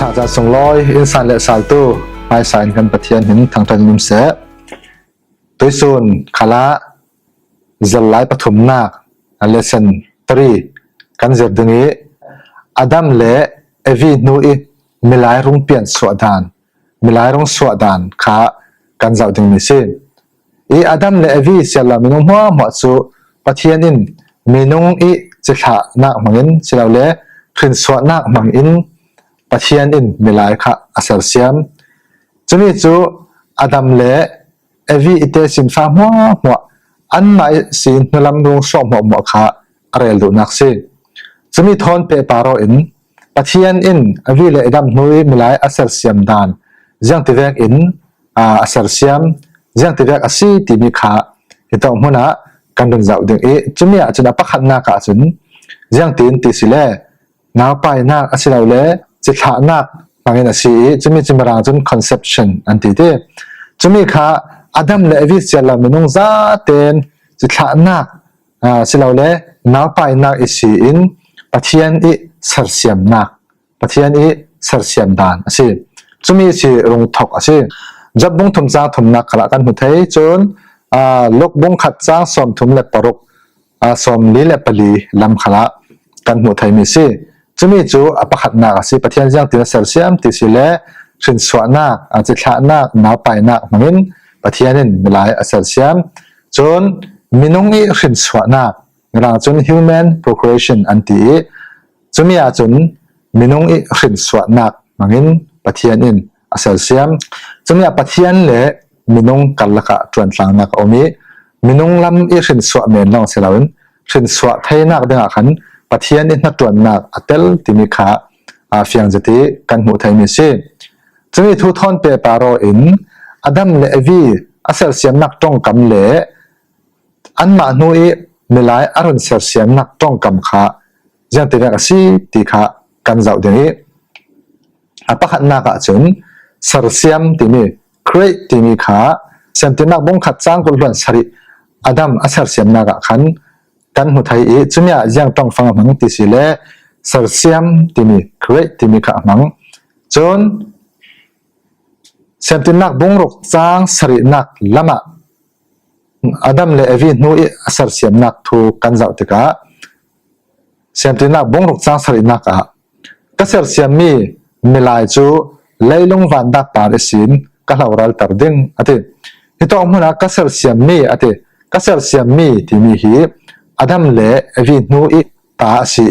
ພະອາຈານຊົງລອຍ ອິນຊານ ແລະ ຊາລຕູ ພາຍສາຍກັນປະທຽນເຫັນທາງທ່ານຍິມແສ ໂດຍສູນຄະລະ ເຈັນລາຍປະຖົມນາກ ເລຊັນທຣີ ກັນເຈັບດຶງອີ ອາດຳ ແລະ ເອວີ ນູອີ ມີລາຍໂຮງປ່ຽນຊົ່ວດານ ມີລາຍໂຮງຊົ່ວດານຄະ ກັນເຈົ້າດຶງມີຊິ ອີ ອາດຳ ແລະ ເອວີ ເສຍລາວມີນຸງຫົວໝວດສຸ ປະທຽນອິນ ມີນຸງອີ ຈິດຫຼະນາກມັງອິນ ຊິລາວແລ ຄຣິນສວະນາກມັງອິນ ປະທຽນອິນ ມີລາຍຄະ ອາແຊລຊຽມ ຈຸມີຈຸ ອາດຳ ແລະ ເອວີ ອີ ເຕຊິນຟ້າຫົວໝວດ ອັນມາອິຊິນ ນຸລຳລຸງສອມຫົວໝວດຄະ ອາເຣລດຸນາກຊິ ຈະມີທອນເປປາໂຣອິນ ປະທຽນອິນ ອາວິເລດຳນຸຍ ມີລາຍອາເຊລຊຽມດານ ຢາງຕິແວກອິນ ອາ ອາເຊລຊຽມ ຢາງຕິແວກອາຊີ ຕິມີຄະ ເຮັດຕ້ອງຫົວໜ້າ ກັນເປັນເຈົ້າດຶງເອ ຈຸມຽ ອາຈຸນ ອາປະຄັນນາກະ ອາຈຸນ ຢາງຕິນ ຕິຊິແລ ນາວປາຍນາກ ອາຊິລາວແລ ຈິດທະນາກ ມາເງນອາຊີ ຈຸມມີ ຈິມຣາງ ຈຸນ ຄອນເຊັບຊັນ ອັນຕິເຕ ຈຸມມີຄະ ອາດຳ ແລະ ເອວີ ເຊລາວ ເມນຸງ ຊາເຕນ ຈິດທະນາກ ອາ ຊິລາວແລ ນາວປາຍນາກ ອີຊີອິນ ປະທຽນອີ ເຊລຊຽມນາກ ປະທຽນອີ ເຊລຊຽມດານ ອາຊີ ຈຸມມີ ຊີລົງທົກ ອາຊີ ຈັບບຸງ ຖົມຈາງ ຖົມນາກ ຄະລະ ກັນຫູໄທ ຈົນ ອາ ລົກບຸງ ຂັດຈາງ ສອມທຸມ ແລະ ປະລົກ ອາ ສອມລີ ແລະ ປະລີ ລຳຄະລະ ກັນຫູໄທມີຊີ ຈຸມີຈຸ ອາປະຄັດນາກາຊີ ປະທຽນ ຢາງຕິນ ອາເຊລຊຽມ ຕິຊິແລ ຄຣິນສວະນາກ ອາຈິດທະນາກ ນາວປາຍນາກ ມາເງນ ປະທຽນນິນ ມີລາຍ ອາເຊລຊຽມ ຈົນ ມີນຸງອີ ຄຣິນສວະນາກ ລາງຈຸນ Human Procreation ອັນຕິ ຈຸມຍາຈຸນ ມິນຸງອີ ຄຣິນສວະນາກ ມາງອິນ ປະທຽນອິນ ອາເຊລຊຽມ ຈຸມຍາປະທຽນ ແລະ ມິນຸງ ກັນລະກະ ຕວນຕາງນາກ ອອມີ ມິນຸງລຳອີ ຄຣິນສວະ ເມນລອງ ເຊລາວອິນ ຄຣິນສວະ ໄທນາກ ເດງອາຄັນ ປະທຽນອິນ ນະຕວນນາກ ອາເຕລ ຕິມີຄະ ອາ ຟຽງຈະຕິ ກັນຫູໄທມີຊີ ຈະມີທູທອນເປປາໂຣອິນ ອາດຳ ແລະ ເອວີ ອາເຊລຊຽມ ນາກ ຕອງກຳ ແລະ ອັນມະນູອີ ເມລາຍ ອາຣອນ ເຊລຊຽມ ນາກ ຕອງກຳ ຄະ ຍັງຕິແນກອາຊີ ຕິຄະ ກັນເຈົ້າດຽງອີ ອາປະຄັນນາກະ ເຊີນ ເຊລຊຽມ ຕິມີ ເຄຣດ ຕິມີຄະ ເຊມຕິນາກ ບົງຂັດ ຈ້າງ ກຸນລວນ ສະລິ ອາດຳ ອາເຊລຊຽມ ນາກະ ຄັນ ກັນຫູໄທອີ ຈຸມຍາ ຍັງ ຕອງຟັງ ອາມັງ ຕິຊິແລ ເຊລຊຽມ ຕິມີ ເຄຣດ ຕິມີຄະ ອາມັງ ຈົນ ເຊມຕິນາກ ບົງລົກ ຈ້າງ ສະລິ ນາກ ລະມະ ອາດຳ ແລະ ເອວີ ນູອີ ອາເຊລຊຽມ ນາກ ທູ ກັນເຈົ້າ ຕິກະ ເຊມຕິນາກ ບົງລົກ ຈ້າງ ສະລິ ນາກ ອາ ກະເຊລຊຽມ ມີ ເມລາຍ ຈູ ໄລລົງ ວານ ດາກ ປານ ເອຊິນ ກະເລົ່າ ຣາລ ຕາຣດິງ ອາທິ ຮິໂຕ ອຳມະນາ ກະເຊລຊຽມ ມີ ອາທິ ກະເຊລຊຽມ ມີ ຕິມີ ຮີ ອາດຳ ແລະ ເອວີ ນູອີ ຕາ ອາຊີ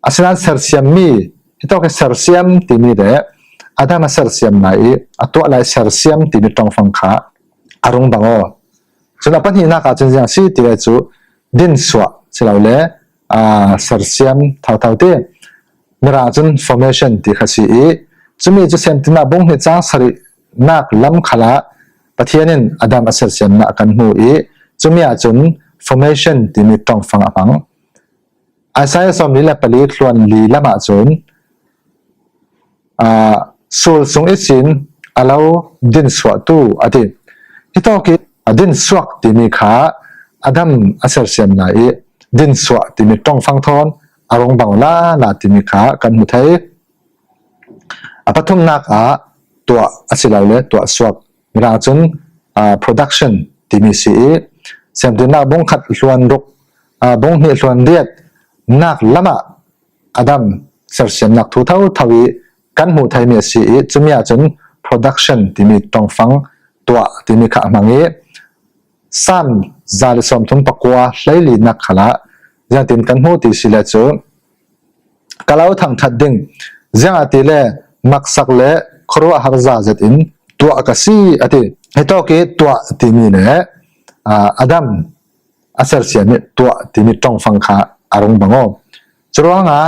ອາສະນານ ເຊລຊຽມ ມີ ຮິໂຕ ກະເຊລຊຽມ ຕິມີ ແລະ ອາດຳ ອາເຊລຊຽມ ນາອີ ອາຕົວ ລາຍ ເຊລຊຽມ ຕິມີ ຕອງຟັງ ຄະ ອາລົງ ບັງ ໂອ ສຳລັບ ປັນຫີນາກາ ຈະຍັງ ຊີ ຕິ ລາຍ ຈູ ດິນ ສວະ ຊິລາວ ແລະ ອາ ເຊລຊຽມ ເທົາເທົາ ຕິ ເມຣາ ຈຸນ ຟໍເມຊັນ ຕິ ຄະ ຊີ ອີ ຈຸມີ ຈຸ ເຊມ ຕິນາ ບົງ ເຮ ຈ້າງ ສະລິ ນາກ ລຳ ຄະລະ ປະທຽນ ອາດຳ ອາເຊລຊຽມ ນາກ ກັນຫູ ອີ ຈຸມຍາ ຈຸນ ຟໍເມຊັນ ຕິມີ ຕອງຟັງ ອາຟັງ ອາໄຊ ສອມລີ ແລະ ປະລີ ຄວນ ລີ ລະມະ ຈຸນ ອາ ຊູລ ຊຸງ ເອຊິນ ອາລາວ ດິນ ສວະ ຕູ ອາທິ ຮິໂຕ ກິ ອາ ດິນ ສວກ ຕິມີຄະ ອາດຳ ອາເຊລຊຽມ ນາອີ ດິນ ສວະ ຕິມີ ຕອງຟັງ ທອນ ອາລົງ ບັງ ລາ ນາ ຕິມີຄະ ກັນຫູໄທ ອາປະຖົມນາກ ອາ ຕົວ ອາຊິລາວ ແລະ ຕົວ ສວກ ເວລາ ຈົນ ອາ ໂປຣດັກຊັນ ຕິມີ ຊີ ເຊມ ຕິນາກ ບົງ ຂັດ ລວນ ລົກ ອາ ບົງ ເຮ ລວນ ລຽດ ນາກ ລະມະ ອາດຳ ເຊລຊຽມ ນາກ ທູ ເທົາ ທະວີ ກັນຫູໄທ ເມ ຊີ ຈຸມຍາ ຈົນ ໂປຣດັກຊັນ ຕິມີ ຕອງຟັງ ຕົວ ຕິມີຄະ ອາມັງ ເອ ສາມ ຈາລິ ສອມ ທຸມ ປະກົວ ໄລລີ ນາກ ຄະລະ ຢາງ ຕິນ ກັນຫູ ຕິ ຊິ ແລ ຈຸ ກະລາວ ທັງ ທັດ ດິງ ຢາງ ອາຕິ ແລ ມັກ ສັກ ແລ ໂຄຣ ອາ ຮາຣ ຈາ ເຈັດ ອິນ ຕົວ ກະ ຊີ ອາຕິ ເຮ ໂຕ ເກ ຕົວ ຕິ ມີ ແລ ອາ ອາດຳ ອາເຊລຊຽມ ຕົວ ຕິ ມີ ຕອງ ຟັງ ຄະ ອາລົງ ບັງ ໂອ ຈະລອງ ອາ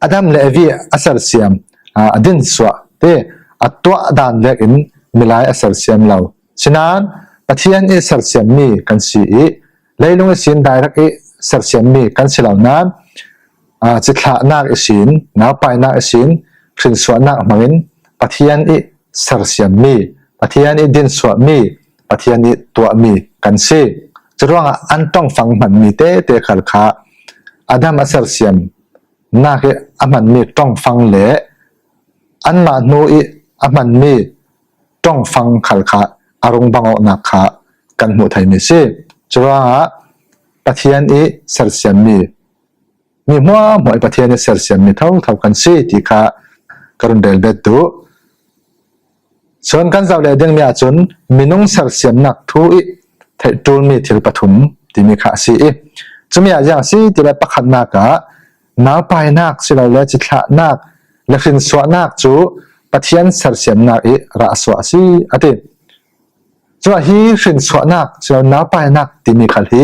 ອາດຳ ແລະ ເອວີ ອາເຊລຊຽມ ອາ ອາ ດິນ ສວະ ເຕ ອາ ຕົວ ດານ ແລກ ອິນ ເມລາຍ ອາເຊລຊຽມ ລາວ ຊິນານ ປະທຽນ ເອ ເຊລຊຽມ ມີ ກັນ ຊີ ອີ ໄລ ລຸງ ເອ ຊິນ ໄດຣກ ເອ ເຊລຊຽມ ມີ ກັນ ຊິລາວ ນານ ອາ ຈິດທະນາກ ເອ ຊິນ ນາວປາຍ ນາກ ເອ ຊິນ ຄຣິນ ສວະ ນາກ ມາງ ອິນ ປະທຽນ ເອ ເຊລຊຽມ ມີ ປະທຽນ ເອ ດິນ ສວະ ມີ ປະທຽນ ເອ ຕົວ ມີ ກັນ ຊີ ຈະລອງ ອາ ອັນ ຕ້ອງ ຟັງ ມັນ ມີ ເຕ ເຕ ຄັນ ຄະ ອາດຳ ອາເຊລຊຽມ ນາກເອ ອາມັນມີ ຕ້ອງຟັງ ແລະ ອັນມາໂນ ເອ ອາມັນມີ ຕ້ອງຟັງ ຄັນຄະ ອາລົງບັງອອກ ນາກຄະ ກັນຫູໄທມີຊີ ຈະວ່າ ປະທຽນ ເອ ເສດສຽມມີ ມີຫົວໝວຍ ປະທຽນ ເອ ເສດສຽມມີ ເທົ່າເທົ່າກັນຊີ ທີ່ຄະ ກະລຸນເດລເບດດຸ ສ່ວນກັນເຈົ້າແລະເດັງເມຍ ຈົນມີນຸງເສດສຽມ ນາກທູ ເອ ໄທຕູນມີ ທິລປະທຸມ ທີ່ມີຄະຊີ ເອ ຈະມີອາຢ່າງຊີ ທີ່ແລະ ປະຄັນ ນາກະ ນາວປາຍ ນາກ ຊິລາວ ແລະ ຈິດທະ ນາກ ແລະ ຄຣິນສວະ ນາກ ຈູ ປະທຽນ ເສດສຽມ ນາກ ເອ ຣະສວະ ຊີ ອາຕິ ຈະວ່າ ຮີ ຄຣິນສວະ ນາກ ຊິລາວ ນາວປາຍ ນາກ ທີ່ມີຄະລີ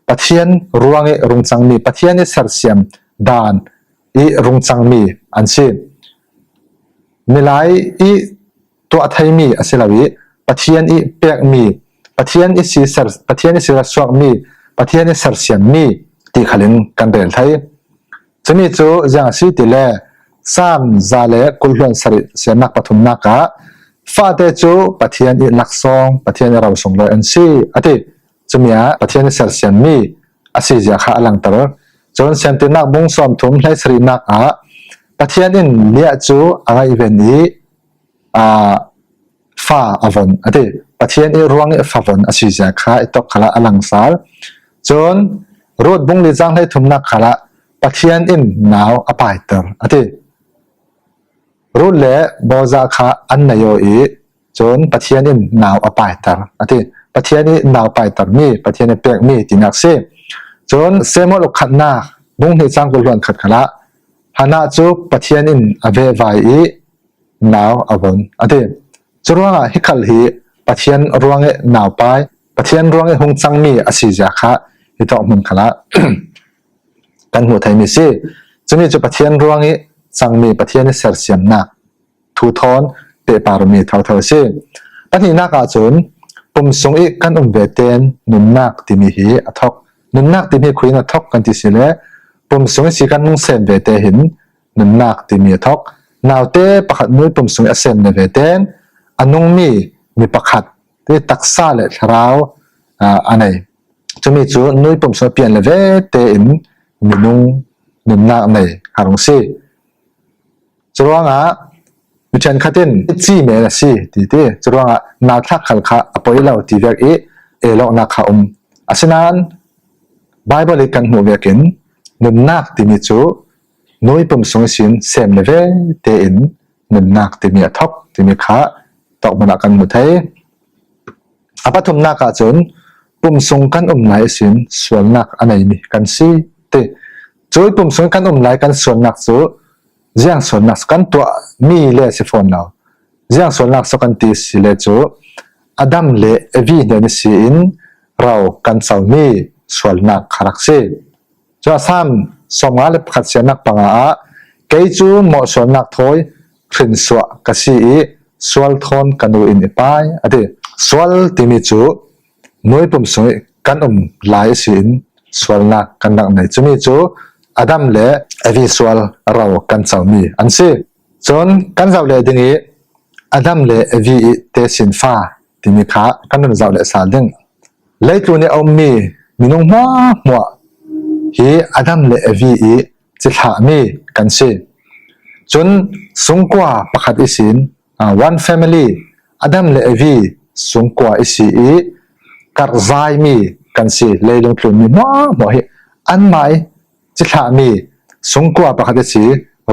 ປະທຽນ ຣວງ ເອ ລຸງຈັງມີ ປະທຽນ ເອ ເສດສຽມ ດານ ເອ ລຸງຈັງມີ ອັນຊີ ມີລາຍ ເອ ຕົວໄທມີ ອາເຊລາວີ ປະທຽນ ເອ ແປກມີ ປະທຽນ ເອ ຊີ ປະທຽນ ເອ ຊີລະສວກມີ ປະທຽນ ເອ ເສດສຽມມີ ທີ່ຄະລິນ ກັນເດລໄທ ຈະມີຈູ ຢາງຊີ ຕິແລ ສາມ ຈາແລ ກຸນລວນ ສະລິ ເສນາກ ປະທຸມ ນາກະ ຟາເຕຈູ ປະທຽນ ເອ ລັກຊອງ ປະທຽນ ເອ ເລົາ ສົງລອຍ ອັນຊີ ອາຕິ ຈະມີອາ ປະທຽນ ເອ ເສດສຽມມີ ອາຊີ ຢາຄະ ອະລັງຕະ ຈົນ ເສນຕິນາກ ບຸງ ຊອມທຸມ ໄລສະລິ ນາກ ອາ ປະທຽນ ເອ ລຽ ຈູ ອາໄງ ເວນ ເອ ອາ ຟາອາວົນ ອາຕິ ປະທຽນ ເອ ຣວງ ເອ ຟາວົນ ອາຊີ ຢາຄະ ເອ ຕົກຄະລະ ອະລັງຊາລ ຈົນ ຮູດ ບຸງ ລີ ຈາງ ໄທທຸມ ນາກຄະລະ ປະທຽນ ເອ ນາວ ອະປາຍເຕີ ອາຕິ ຣູດ ແລະ ບໍຈາຄະ ອັນນະໂຍ ເອ ຈົນ ປະທຽນ ເອ ນາວ ອະປາຍເຕີ ອາຕິ ປະທຽນ ເອ ນາວ ປາຍເຕີ ມີ ປະທຽນ ເອ ແປກ ມີ ຕິນາກ ເຊ ຈົນ ເຊໂມ ລຸກ ຂັດ ນາກ ບຸງ ເຮ ຈາງ ກຸນລວນ ຂັດ ຄະລະ ຫານະ ຈູ ປະທຽນ ເອ ອາເວ ວາຍ ເອ ນາວ ອາວົນ ອາຕິ ຈະຣວງ ອາ ຮີ ຄັນຮີ ປະທຽນ ຣວງ ເອ ນາວປາຍ ປະທຽນ ຣວງ ເອ ຮຸງ ຈັງ ມີ ອາຊີ ຢາຄະ ຮີ ຕົກ ມຸນ ຄະລະ ກັນຫູໄທ ມີ ຊີ ຈະມີ ຈູ ປະທຽນ ຣວງ ເອ ຈັງ ມີ ປະທຽນ ເອ ເສດສຽມ ນາກ ທູທອນ ເປ ປາຣະມີ ເທົ່າເທົ່າ ຊີ ປະນີ ນາກ ອາ ຈົນ ປຸມ ສຸງ ເອ ກັນ ອຸມ ເວເຕນ ນຸນ ນາກ ຕິ ມີ ຮີ ອະທອກ ນຸນ ນາກ ຕິ ມີ ຄຸຍ ອະທອກ ກັນ ຕິ ຊີ ແລ ປຸມ ສຸງ ເອ ຊີ ກັນ ມຸງ ເສມ ເວເຕ ຫີນ ນຸນ ນາກ ຕິ ມີ ອະທອກ ນາວ ເຕ ປະຂັດ ນຸຍ ປຸມ ສຸງ ເອ ເສມ ເນ ເວເຕນ ອະນຸງ ມີ ມີ ປະຂັດ ເຕ ຕັກສາ ແລະ ທະລາວ ອາ ອາໄນ ຈະມີ ຈູ ນຸຍ ປຸມ ສຸງ ປຽນ ແລະ ເວເຕ ອິນ ມີ ນຸງ ນຸນ ນາກ ໃນ ຄາຣອງ ຊີ ຈະຣວງ ອາ ວິທຽນ ຄະຕິນ ຈີ ເມ ນະ ຊີ ຕີ ເຕ ຈະຣວງ ອາ ນາວ ທັກ ຄັນຄະ ອາ ປອຍ ເລົາ ຕີ ແວກ ເອ ເອ ລັອກ ນາກ ຄາ ອຸມ ອາ ສະນານ ບາຍ ບໍລິ ກັນ ຫູ ແວກ ເອັນ ນຸນ ນາກ ຕິ ມີ ຈູ ນຸຍ ປຸມ ສຸງ ເອ ຊິນ ເສມ ແລະ ເວເຕ ອິນ ນຸນ ນາກ ຕິ ມີ ອະທອກ ຕິ ມີ ຄະ ຕົກ ມະນະ ກັນ ຫູ ໄທ ອາ ປະທຸມ ນາກ ອາ ຈົນ ປຸມ ສຸງ ກັນ ອຸມ ລາຍ ເອ ຊິນ ສວນ ນາກ ອາໄນ ມີ ກັນ ຊີ ເຕ ຈູຍ ປຸມ ສຸງ ກັນ ອຸມ ລາຍ ກັນ ສວນ ນາກ ຈູ ຢາງ ສວນ ນາກ ສະກັນ ຕົວ ມີ ແລ ຊິ ຟອນ ເລົາ ຢາງ ສວນ ນາກ ສະກັນ ຕີ ຊີ ແລ ຈູ ອາດຳ ເລ ເອ ວີ ເນ ນິ ຊີ ອິນ ເລົາ ກັນ ເຊົາ ມີ ສວນ ນາກ ຄາຣັກ ຊີ ຈະສາມ ຊອມງາ ແລະ ປະຂັດ ເຊນາກ ປະງາ ອາ ເກຍ ຈູ ເໝາະ ສວນ ນາກ ໂທຍ ຄຣິນ ສວະ ກະ ຊີ ອີ ສວນ ທອນ ກະ ນູ ອິນ ອີ ປາຍ ອາ ເຕ ສວນ ຕິ ມີ ຈູ ໜ່ວຍ ປຸມ ສຸງ ກັນ ອຸມ ລາຍ ເອ ຊິນ ສວນ ນາກ ກັນ ນາກ ໃນ ຈະມີ ຈູ ອາດຳ ແລະ ເອ ວີ ສວນ ເລົາ ກັນ ເຊົາ ມີ ອັນ ຊີ ຈົນ ກັນ ເຊົາ ແລ ດິງ ອີ ອາດຳ ແລະ ເອ ວີ ເຕ ຊິນ ຟາ ຕິ ມີ ຄະ ກັນ ເຊົາ ແລະ ສາ ດິງ ໄລ ຕູ ເນ ອອມ ມີ ມີ ນຸງ ຫົວ ຫົວ ຮີ ອາດຳ ແລະ ເອ ວີ ອີ ຈິ ທະ ມີ ກັນ ຊີ ຈົນ ສຸງ ກວ່າ ປະຂັດ ເອ ຊິນ ອາ ວັນ ແຟມິລີ ອາດຳ ແລະ ເອ ວີ ສຸງ ກວ່າ ເອ ຊີ ອີ ກັດ ຊາຍ ມີ ກັນ ຊີ ເລ ລຸງ ຕຣູນ ມີ ຫົວ ຫົວ ຮີ ອັນ ມາຍ ຈິ ທະ ມີ ສຸງ ກວ່າ ປະຂັດ ເອ ຊີ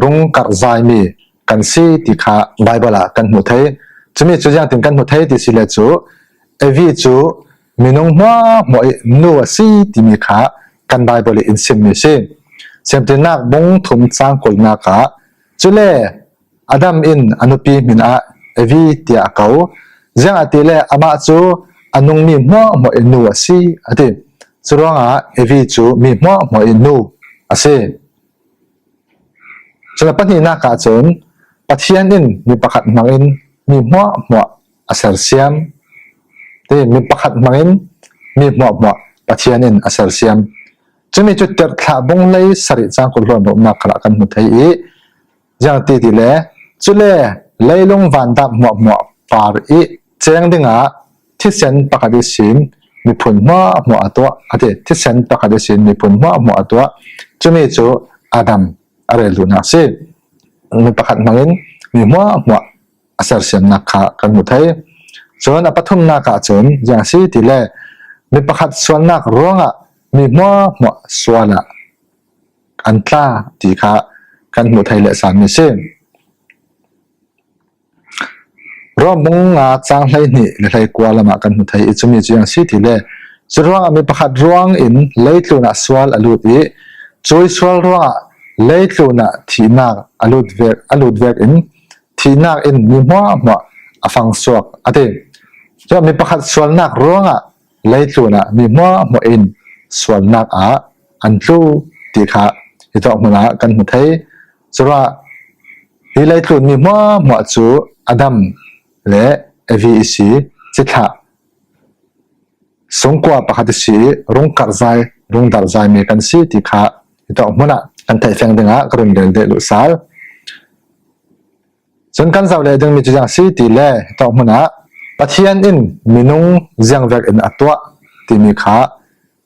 ລຸງ ກັດ ຊາຍ ມີ ກັນ ຊີ ຕິ ຄະ ບາຍ ບໍລາ ກັນ ຫູ ໄທ ຈະມີ ຈູ ຢ່າງ ຕິງ ກັນ ຫູ ໄທ ຕິ ຊີ ແລ ຈູ ເອ ວີ ຈູ ມີ ນຸງ ຫົວ ຫົວ ເອ ນູ ອາ ຊີ ຕິ ມີ ຄະ ກັນ ບາຍ ບໍລິ ອິນ ຊິມ ມີ ຊີ ເຊມ ຕິ ນາກ ບຸງ ທຸມ ຈາງ ກຸນ ນາກ ອາ ຈຸ ເລ ອາດຳ ອິນ ອະນຸ ປີ ມິນ ອາ ເອ ວີ ເຕຍ ອາ ເກົາ ຢາງ ອາ ຕິ ເລ ອາ ມະ ຈູ ອະນຸງ ມີ ຫົວ ຫົວ ເອ ນູ ອາ ຊີ ອາ ຕິ ຈະຣວງ ອາ ເອ ວີ ຈູ ມີ ຫົວ ຫົວ ເອ ນູ ອາ ຊີ ສຳລັບ ປະນີ ນາກ ອາ ຈົນ ປະທຽນ ອິນ ມີ ປະຂັດ ມັງ ອິນ ມີ ຫົວ ຫົວ ອາ ເສດສຽມ ເຕ ມີ ປະຂັດ ມັງ ອິນ ມີ ຫົວ ຫົວ ປະທຽນ ອິນ ອາ ເສດສຽມ ຈະມີ ຈຸ ເຕັດ ທະ ບົງ ໄລ ສະລິ ຈາງ ກຸນ ລວນ ນາກ ຄະລະ ກັນ ຫູ ໄທ ອີ ຢ່າງ ຕີ ຕິ ແລ ຈຸ ເລ ໄລ ລຸງ ຫວານ ດາບ ຫົວ ຫົວ ປາ ອີ ແຈ້ງ ດິງ ອາ ທິ ເຊັນ ປະກາດ ເອ ຊິນ ມີ ພຸນ ຫົວ ຫົວ ອາ ຕົວ ອາ ຕິ ທິ ເຊັນ ປະກາດ ເອ ຊິນ ມີ ພຸນ ຫົວ ຫົວ ອາ ຕົວ ຈະມີ ຈຸ ອາດຳ ອາເຣນລູນາກເຊ ມີປະຂັດມັງອິນ ມີຫົວຫົວ ອາເຊລຊຽມໜັກຂະກັນໝູໄທ. ສ່ວນອາປະທຸມນາກະຈຸນ ຢ່າງຊີຕິແລ ມີປະຂັດສ່ວນໜັກຣວງອະ ມີຫົວຫົວສ່ວນອະ ອັນຕາຕິຂະກັນໝູໄທ ແລະ ສາມມີເຊ ຣວມມຸງງາຈາງໄຫຼໜີ ແລະ ໄຫຼກວາລະມະກັນໝູໄທ ອີກຈຸມີຈຸຢ່າງຊີຕິແລ ຈຸດຣວງອະ ມີປະຂັດຣວງອິນ ໄຫຼຕລູນະ ສ່ວນອະລຸດອີ ຈຸຍສ່ວນຣວງອະ ໄຫຼຕລູນະ ທີນາກອະລຸດເວກ ອະລຸດເວກອິນ ທີນາກອິນ ມີຫົວຫົວ ອະຟັງສວກອະເຕ ຈະມີປະຂັດສ່ວນນາກຣວງອະ ໄລໂຕນະ ມີຫົວຫົວອິນ ສ່ວນນາກອະ ອັນຕູຕິຂະ ເຮຕອກຫົວນາກັນຫົວໄທ ສະວ່າ ເຮໄລໂຕນມີຫົວຫົວຈູ ອະດຳ ແລະ ເອວີອີຊີ ຈິດທະ ສົງກວາປະຫາຕິສີ ລຸງກັກໄຊ ລຸງດັກໄຊເມກັນສີຕິຂະ ເຮຕອກຫົວນາກັນໄທແຟງດຶງອະ ກະລຸນເດນເດລຸສາລ ສ່ວນກັນເຈົ້າແລະ ດຶງມີຈຸຢ່າງຊີຕິແລ ເຮຕອກຫົວນາ ປະທຽນອິນ ມີນຸງ ຈຽງແວກອິນອະຕົວະ ຕິມີຂະ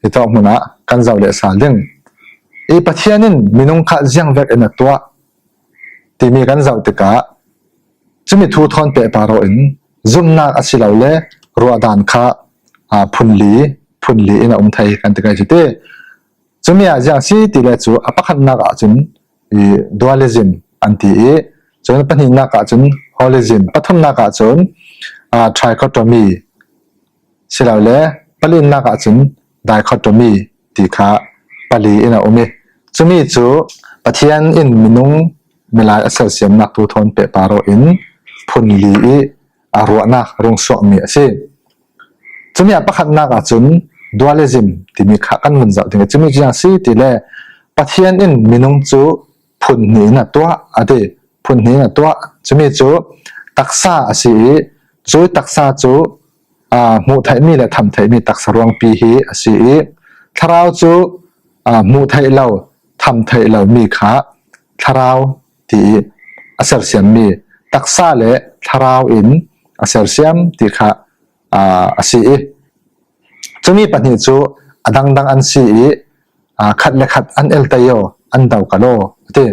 ເຮຕອກຫົວນາ ກັນເຈົ້າແລະສາລດຶງ ອີປະທຽນອິນ ມີນຸງຂະ ຈຽງແວກອິນອະຕົວະ ຕິມີກັນເຈົ້າຕິກະ ຈະມີທູທອນເປະປາໂຣອິນ ຈຸມນາກອາຊີລາວແລ ຣວະດານຂະ ອາ ພຸນລີ ພຸນລີອິນອະອຸມໄທ ກັນຕິກະຈິເຕ ຈຸມຍາຈາງຊີຕິແລຈູ ອາປະຄັນນາກອາຈຸນ ອີ ດູອາລິຊິມ ອັນຕິອີ ຈຸນປະນິນາກອາຈຸນ ໂຮລິຊິມ ປະທຸມນາກອາຈຸນ ອາ ທຣາຍຄອດໂຕມີ ຊິລາວແລ ປະລິນນາກອາຈຸນ ໄດຄອດໂຕມີ ຕິຂະ ປະລີອິນອະອຸມິ ຈຸມີຈຸ ປະທຽນອິນ ມິນຸງ ເມລາຍ ອາເຊວຊຽມ ນັກທູທອນເປະປາໂຣອິນ ພຸນລີອີ ອາຣວະນາກ ລຸງສວກມີອາຊີ ຈຸມຍາປະຄັນນາກອາຈຸນ ດູອາລິຊິມ ຕິມີຂະກັນມຸນເຈົ້າ ຕິງ ຈຸມີຈຸຢ່າງຊີຕິແລ ປະທຽນອິນ ມິນຸງຈຸ ພຸນນີນະຕົວະ ອາເຕ ພຸນນີນະຕົວະ ຈຸມີຈຸ ຕັກສາອາຊີ ຈຸຍຕັກສາຈຸ ອາ ໝູໄທມີ ແລະ ທຳໄທມີ ຕັກສາຣວງປີຮີ ອາຊີ ທະລາວຈຸ ອາ ໝູໄທເລົາ ທຳໄທເລົາມີຂະ ທະລາວ ຕິ ອາເຊວຊຽມມີ ຕັກສາ ແລະ ທະລາວອິນ ອາເຊວຊຽມ ຕິຂະ ອາ ອາຊີ ຈຸມີປະນີຈຸ ອະດັງດັງອັນຊີ ອາ ຂັດ ແລະ ຂັດ ອັນເອລໄຕໂຍ ອັນເດົາກະໂລ ຕິ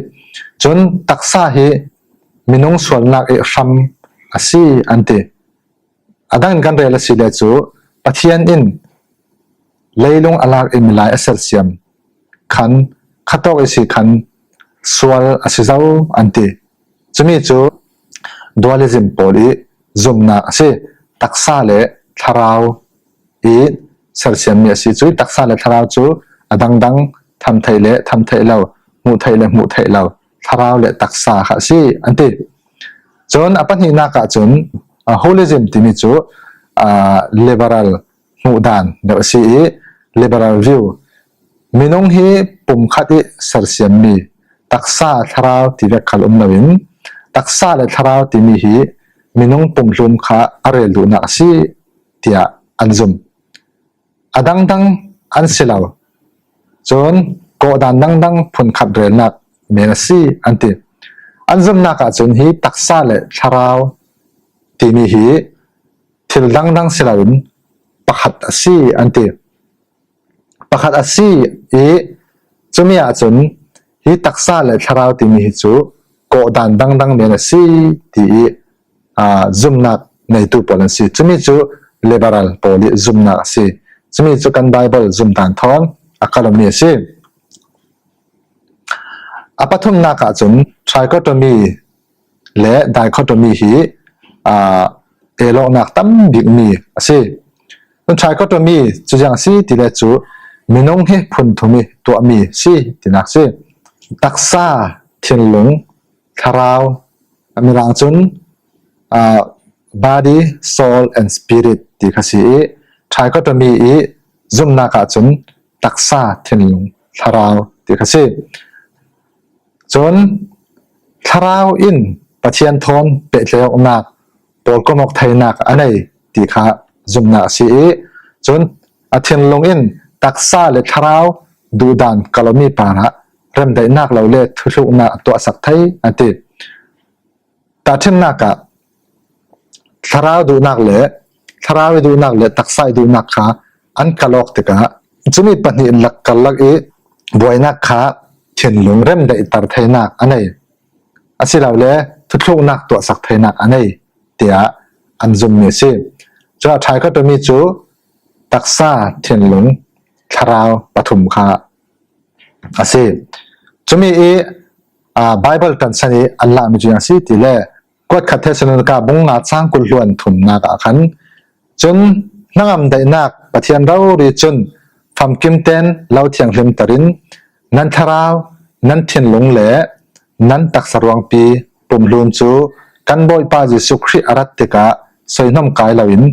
ຈົນຕັກສາຮີ ມິນຸງສ່ວນນາກເອກຊຳ ອາຊີ ອັນຕິ ອະດັງກັນເຣລະຊີແລຈູ ປະທຽນອິນ ໄລລຸງອະລາກເອມິລາຍ ອາເຊວຊຽມ ຄັນ ຂະໂຕກເອຊີຄັນ ສ່ວນອາຊີເຈົ້າ ອັນຕິ ຈຸມີຈຸ ດູອາລິຊິມໂປລີ ຈຸມນາກອາຊີ ຕັກສາ ແລະ ທະລາວ ອີ ເຊວຊຽມ ມີອາຊີ ຈຸຍ ຕັກສາ ແລະ ທະລາວ ຈຸ ອະດັງດັງ ທຳໄທ ແລະ ທຳໄທເລົາ ໝູໄທ ແລະ ໝູໄທເລົາ ທະລາວ ແລະ ຕັກສາ ຂະຊີ ອັນຕິ ຈົນອະປະນິນາກະຈຸນ ອາ ໂຮລິຊິມ ຕິມີຈຸ ອາ ລິເບຣັລ ຫູດານ ແລະ ອາຊີ ລິເບຣັລວິວ ມິນຸງຮີ ປຸມຂະຕິ ເຊວຊຽມ ມີ ຕັກສາ ທະລາວ ຕິແວກຄາລຸມນະວິນ ຕັກສາ ແລະ ທະລາວ ຕິມີຮີ ມິນຸງ ປຸມລຸມຂະ ອາເຣລຸນາກອາຊີ ເຕຍ ອັນຈຸມ ອະດັງດັງ ອັນຊິລາວ ຈົນ ໂກດານດັງດັງ ພຸນຂັດເຣນາກ ເມນາຊີ ອັນຕິ ອັນຈຸມນາກະຈຸນ ຮີ ຕັກສາ ແລະ ທະລາວ ຕິມີຮີ ທິລດັງດັງ ຊິລາວ ປະຂັດອາຊີ ອັນຕິ ປະຂັດອາຊີ ອີ ຈຸມຍາຈຸນ ຮີ ຕັກສາ ແລະ ທະລາວ ຕິມີຮີ ຈຸ ໂກດານດັງດັງ ເມນາຊີ ຕິ ອາ ຈຸມນາກ ໃນຕູໂປລັນຊີ ຈຸມີຈຸ ລິເບຣັລ ໂປລີ ຈຸມນາກອາຊີ ຈຸມີຈຸກັນໄບເບິລ ຈຸມດານທອນ ອາກາລະມີອາຊີ ອາປະທຸມນາກະຈຸນ ທຣາຍຄອດໂຕມີ ແລະ ໄດຄອດໂຕມີ ຮີ ອາ ເອໂລນາກຕຳບິກມີອາຊີ ທຣາຍຄອດໂຕມີ ຈຸຢ່າງຊີຕິແລຈຸ ມິນຸງຮີ ພຸນທຸມີ ຕົວະມີ ຊີ ຕິນາກຊີ ຕັກສາ ທິນລຸງ ທະລາວ ອາ ມີລາງຈຸນ ອາ ບອດີ້ ໂຊລ ແອນ ສະປີຣິດ ຕິຄະຊີ ທຣາຍຄອດໂຕມີ ອີ ຈຸມນາກະຈຸນ ຕັກສາ ທິນລຸງ ທະລາວ ຕິຄະຊີ ຈົນ ທະລາວອິນ ປະທຽນທອນ ເປະເຕຍອກນາກ ໂປລໂກໝອກໄທນາກ ອາໄນ ຕິຂະ ຈຸມນາກຊີ ຈົນ ອາ ທິນລຸງອິນ ຕັກສາ ແລະ ທະລາວ ດຸດານ ກາລະມີປາລະ ເຣມໄດນາກເລົາ ແລະ ທຸກໆນາກ ຕົວະສັກໄທ ອາຕິ ຕາທິນນາກະ ທະລາວດຸນາກແລະ ທະລາວດຸນາກແລະ ຕັກສາດຸນາກຂະ ອັນກະລອກຕິກະ ຈຸມີປະນິນລັກກະລັກອີ ບວຍນາກຂະ thinlung rem dai tar theinak a nei, a si lo le thuthluknak tuahsak theinak a nei, tia an zum mi si. Chua dichotomy chu taksa, thinlung, thlarau pathum kha a si. Chumi i, a, Bible tansan i an la mi chu yang si ti le, kuat khat Thessalonika bung nga chang kul hluan thumnak ah khan, chun hnangam daihnak Pathian rori chun famkim ten lo thianghlim tarin, nan thlarau, nan thinlung le nan taksa ruangpi pumhlun chu kan Bawipa Jesu Khrih a rat tikah soihnawm kai loin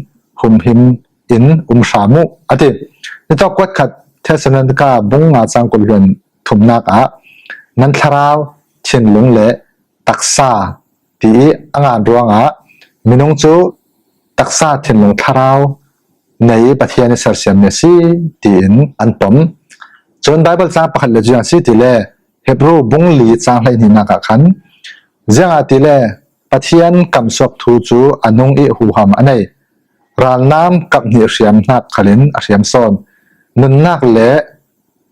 humhim in um hram uh, a ti. Hitawk kuat khat Thessalonika bung nga chang kul hluan thumnak ah nan thlarau, thinlung le taksa ti i a ngan ruangah minung chu taksa, thinlung, thlarau nei Pathian i sersiam mi a si tiin an pom. Chun Bible chang pakhat le chu yang si ti le Hebru bung li chang hleihninak ah khan, ziangahtile Pathian kamsuak thu chu a nung i huham a nei, ralnam kap hnih hriam hnak khalin a hriam sawn. Nunnak le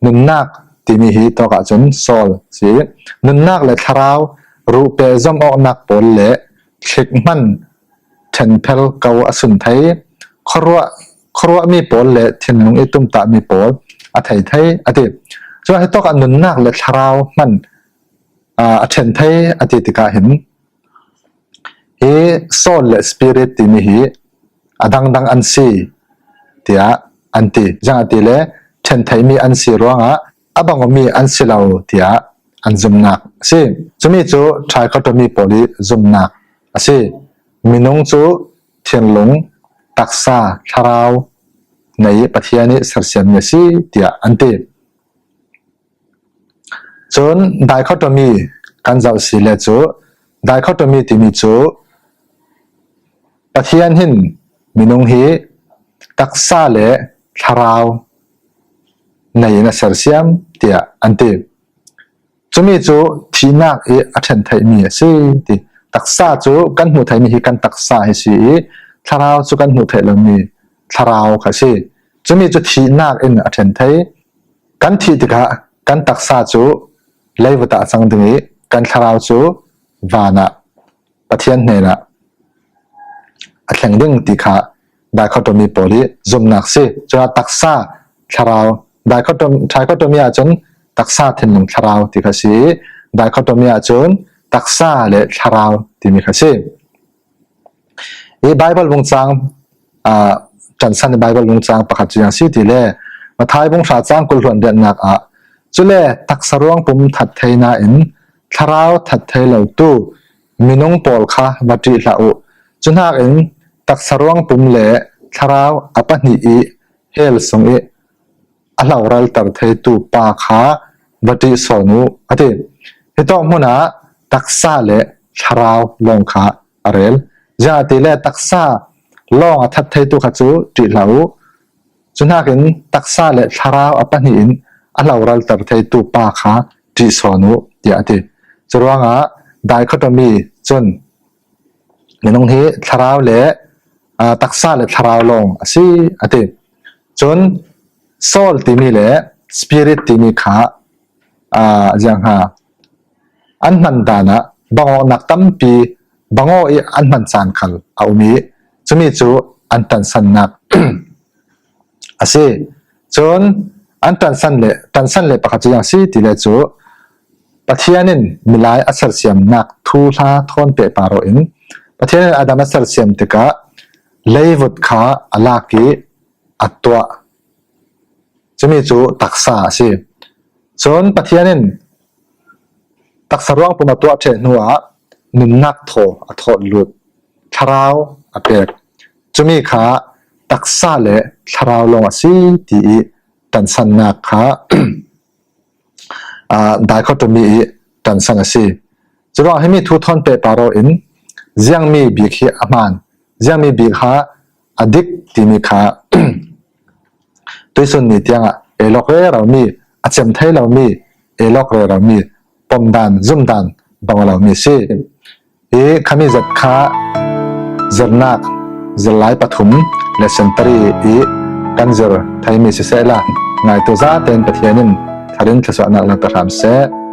nunnak timi hi tawkah chun sawl si. Nunnak le thlarau ruhpe zom awknak pawl le thlik hman thenphel ko a sun thei, khuaruah, khuaruah mi pawl le thinlung i tumtah mi pawl a thei thei a ti. Chua hitawkah nunnak le thlarau hman, a, a then thei a ti tikah hin, hi soul le spirit timi hi a dangdang an si, tiah an ti. Ziangahtile then thei mi an si ruangah a bang mi an si lo, tiah an zumnak a si. Chumi chu dichotomy pawl i zumnak a si. Minung chu thinlung, taksa, thlarau nei Pathian i sersiam mi a si, tiah an ti. Chun dichotomy kan zoh si le chu, dichotomy timi chu Pathian hin minung hi taksa le thlarau nei in a sersiam, tiah an ti. Chumi chu thihnak i a then thei mi a si ti. Taksa chu kan hmuh thei mi hi kan taksa hi si i, thlarau chu kan hmuh thei lo mi thlarau kha si. Chumi chu thihnak in a then thei. Kan thih tikah kan taksa chu leivutah a chang ding i, kan thlarau chu vanah Pathian hnenah a thleng ding ti kha dichotomy pawl i zumnak si. Chua taksa, thlarau, dichotom-, dichotomy ah chun taksa, thinlung, thlarau ti kha si. Dichotomy ah chun taksa le thlarau timi kha si. I Bible bung chang, a, tansan i Bible bung chang pakhat chu yang si ti le, Mathai bung hra chang kul hluan riatnak ah, chule taksa ruang pum that theina in thlarau that thei lo tu minung pawl kha va ṭih hlah u. Chunhak in taksa ruang pum le thlarau a pahnih i hell sung i a hloral tar thei tu pa kha va ṭih sawn u, a ti. Hitawk hmunah taksa le thlarau lawng kha a rel. Ziangahtile taksa lawng a that thei tu kha chu ṭih hlah u. Chunhak in taksa le thlarau a pahnih in a hloral tar thei tu pa kha ṭih sawn u, tiah a ti. Churuangah dichotomy chun minung hi thlarau le, a, taksa le thlarau lawng a si, a ti. Chun soul timi le spirit timi kha, a, ziang ha, an hman dan ah bangawknak tampi, bangaw i an hman chan khal a um i, chumi chu an tansannak a si. Chun an tansan le, tansan le pakhat chu yang si ti le chu, Pathian in milai a sersiamnak thu hla thawn peh paro in, Pathian in Adam a sersiam tikah leivut kha a lak i a tuah. Chumi chu taksa a si. Chun Pathian in taksa ruang pum a tuah ṭheh hnuah nunnak thaw a thawt lut, thlarau a pek. Chumi kha taksa le thlarau lawng a si ti i tansannak kha, a, dichotomy i tansan a si. Churuang himi thu thawn peh paro in ziangmi bik hi a hman, ziangmi bik ha a dik timi kha tuisun ni tiangah ei lawk rero mi, a chem thei lo mi, ei lawk rero mi, pom dan, zum dan bang lo mi si. I khami zat kha zirnak, zirlai pathum le century i kan zir thei mi siseh la, ngaitu zaten Pathian in ད་རིང་ཁ་སོ་ནག་ལ་ད་ཧམ་སེ།